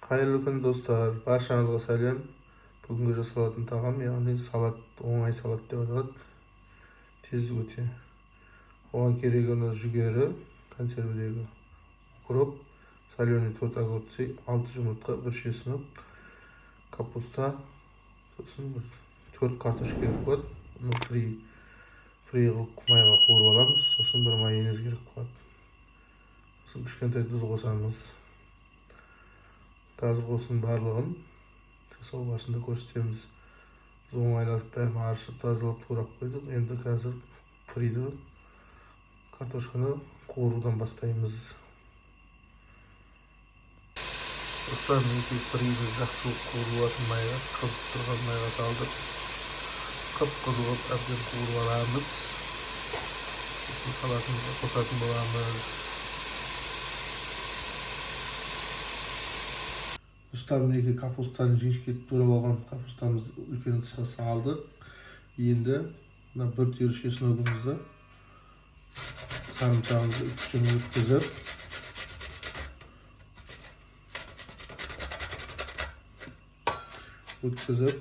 Қайырлы күн достар, баршаңызға сәлем. Бүгінгі жасалатын тағам, яғни салат, оңай салат деп аталады. Тез өте. Оған керегі жүгері, консервідегі укроп, соленый 4 огурцы, 6 жұмыртқа, 1 чеснок, капуста, сосын 4 картошка керек болады. Оны фри қылып майға қуырып аламыз, сосын бір майонез керек болады. Сосын кішкентай тұз қосамыз. Қазір осының барлығын жасау барысында көрсетеміз. Біз оңайлатып бәрін аршып, тазалап, турап қойдық. Енді қазір фриді, картошканы қуырудан бастаймыз. Достар, мінекей фриді жақсы қуырылатын майға, қызып тұрған майға салдық. Қып-қызыл қылып әбден қуырып аламыз. Сосын салатымызға қосатын боламыз. Достар, мінекей капустаны жіңішке турап алған капустамызды үлкен ыдысқа салдық. Енді мына бір түйір чесногымызды, сарымсағымызды үстінен өткізіп,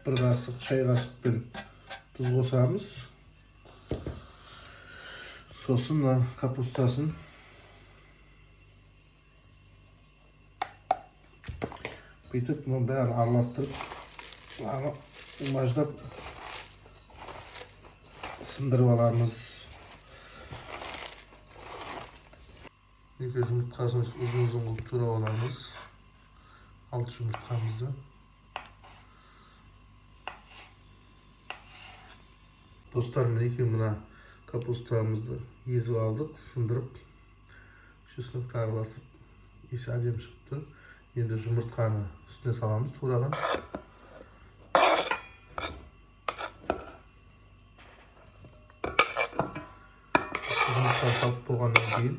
бір қасық шай қасықпен тұз қосамыз. Сосын мына капустасын бүйтіп мына бәрін араластырып, мынаны умаждап сындырып аламыз. Екі жұмыртқасын ұзын-ұзын қылып турап аламыз. 6 жұмыртқамызды. Достар, мінекей мына капустамызды езіп алдық, сындырып, чеснокты араластырып, иісі әдемі шығып тұр. Енді жұмыртқаны үстіне саламыз тураған. Жұмыртқаны салып болғаннан кейін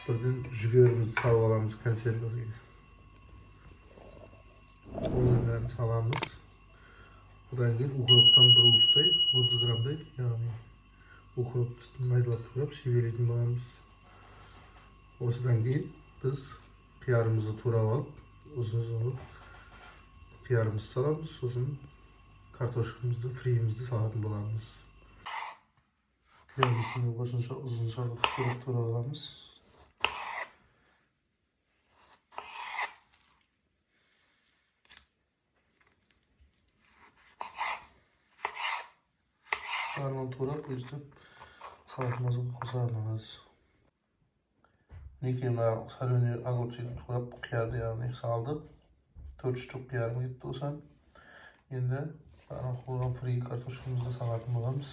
бірден жүгерімізді салып аламыз консервіге. Оның бәрін саламыз. Одан кейін укроптан бір уыстай, 30 граммдай, яғни укропты майдалап турап себелейтін боламыз. Осыдан кейін біз қиярымызды турап алып, ұзын-ұзын қылып қиярымызды саламыз, сосын картошкамызды, фриімізді салатын боламыз. Қиярымызды осынша ұзынша қылып турап аламыз. Барлығын турап, өстіп салатымызға қосамыз. Мінекей мына соленый огурцты турап, қиярды яғни салдық. 4 штук қиярым кетті осыған. Енді барлық қуырған фри картошкамызды салатын боламыз.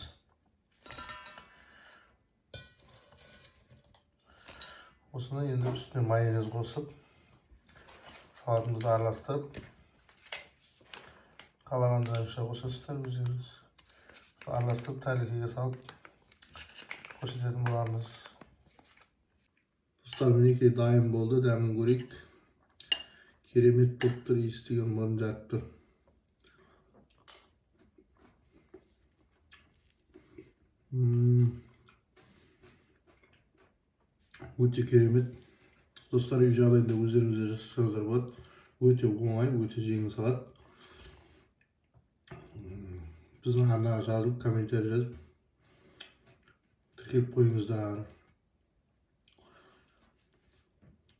Осыны енді үстіне майонез қосып, салатымызды араластырып, қалағандарыңызша қосасыздар өздеріңіз. Араластырып тәрелкеге салып көрсететін боламыз. Достар, мінекей дайын болды, дәмін көрейік. Керемет болып тұр, иіс деген мұрын жарып тұр. Өте керемет. Достар, үй жағдайында өздеріңіз де жасасаңыздар болады. Өте оңай, өте жеңіл салат. Біздің арнаға жазылып, комментарий жазып, тіркеліп қойыңыздар.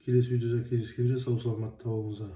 Келесі видеода кездескенше сау саламатта болыңыздар.